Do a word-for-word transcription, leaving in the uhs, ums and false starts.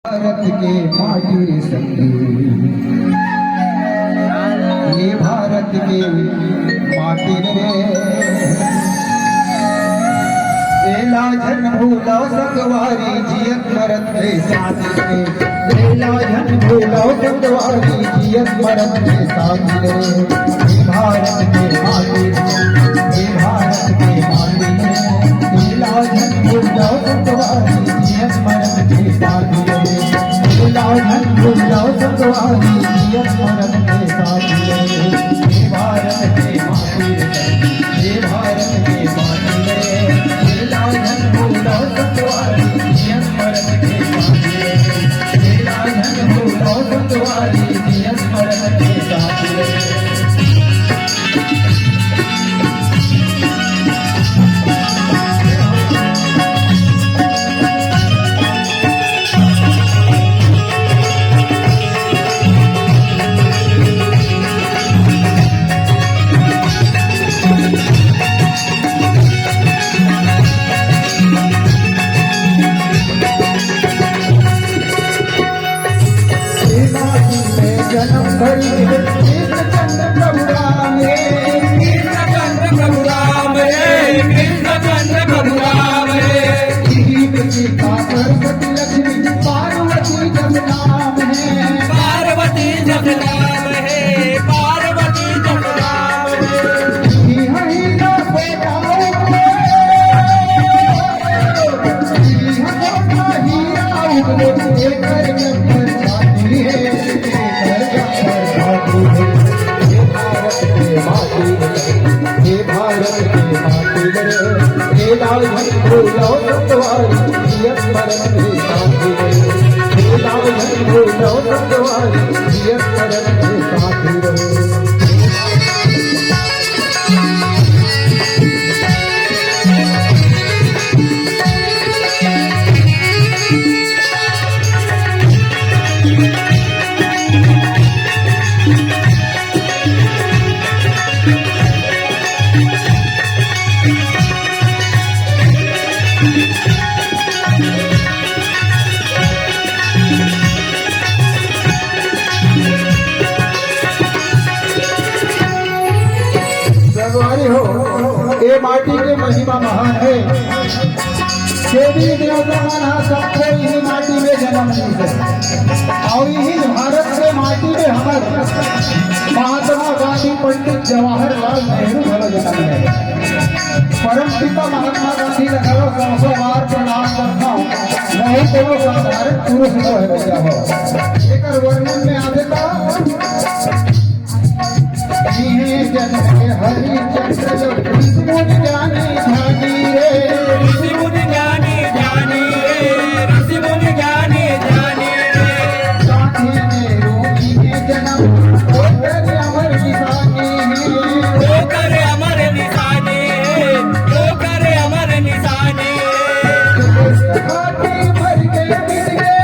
भारत के माटी रे संगी, ये भारत के माटी रे। एला झन भूला संगवारी, जियत मरत के साथी रे। एला झन भूला संगवारी, जियत मरत के साथी रे। ये भारत के माटी रे, ये भारत के माटी रे। एला झन भूला संगवारी, जियत मरत के साथी रे। एला झन भूला संगवारी, जियत मरत के साथी रे। ये भारत के माटी रे, ये भारत के माटी रे। एला झन भूला संगवारी, जियत मरत के साथी रे। एला झन भूला संगवारी, जियत मरत के साथी रे। जन्म धरि कृष्णचंद्र प्रभु राम रे। कृष्णचंद्र प्रभु राम रे, कृष्णचंद्र प्रभु राम रे। शिव सीता पार्वती लक्ष्मी पार्वती जब नाम है। पार्वती जब नाम है, पार्वती जब नाम है। इहाँ ही ना बेटा संगवारी हो, ए माटी के महिमा महान हे। देवी देवता मन ह सबको इही माटी में जन्म लीस हे। अउ इही भारत के माटी में हमर महात्मा गांधी, पंडित जवाहरलाल नेहरू घलो जन्म ले हे। परम पिता महात्मा गांधी ला घलो सौ सौ बार प्रणाम करथंव। वही कोनो साधारण पुरुष नोहे भैया हो। एकर वर्णन में आथे त इहे जन के हरिचंद्र जो ऋषि मुनि ज्ञानी ध्यानी रे। ऋषि मुनि ज्ञानी ध्यानी रे, ऋषि मुनि ज्ञानी ध्यानी रे। साथी में रूपी के जन्म, ओकर अमर निशानी है। ओकर अमर निशानी है, ओकर अमर निशानी है। खातिर मर गए, मिट गए।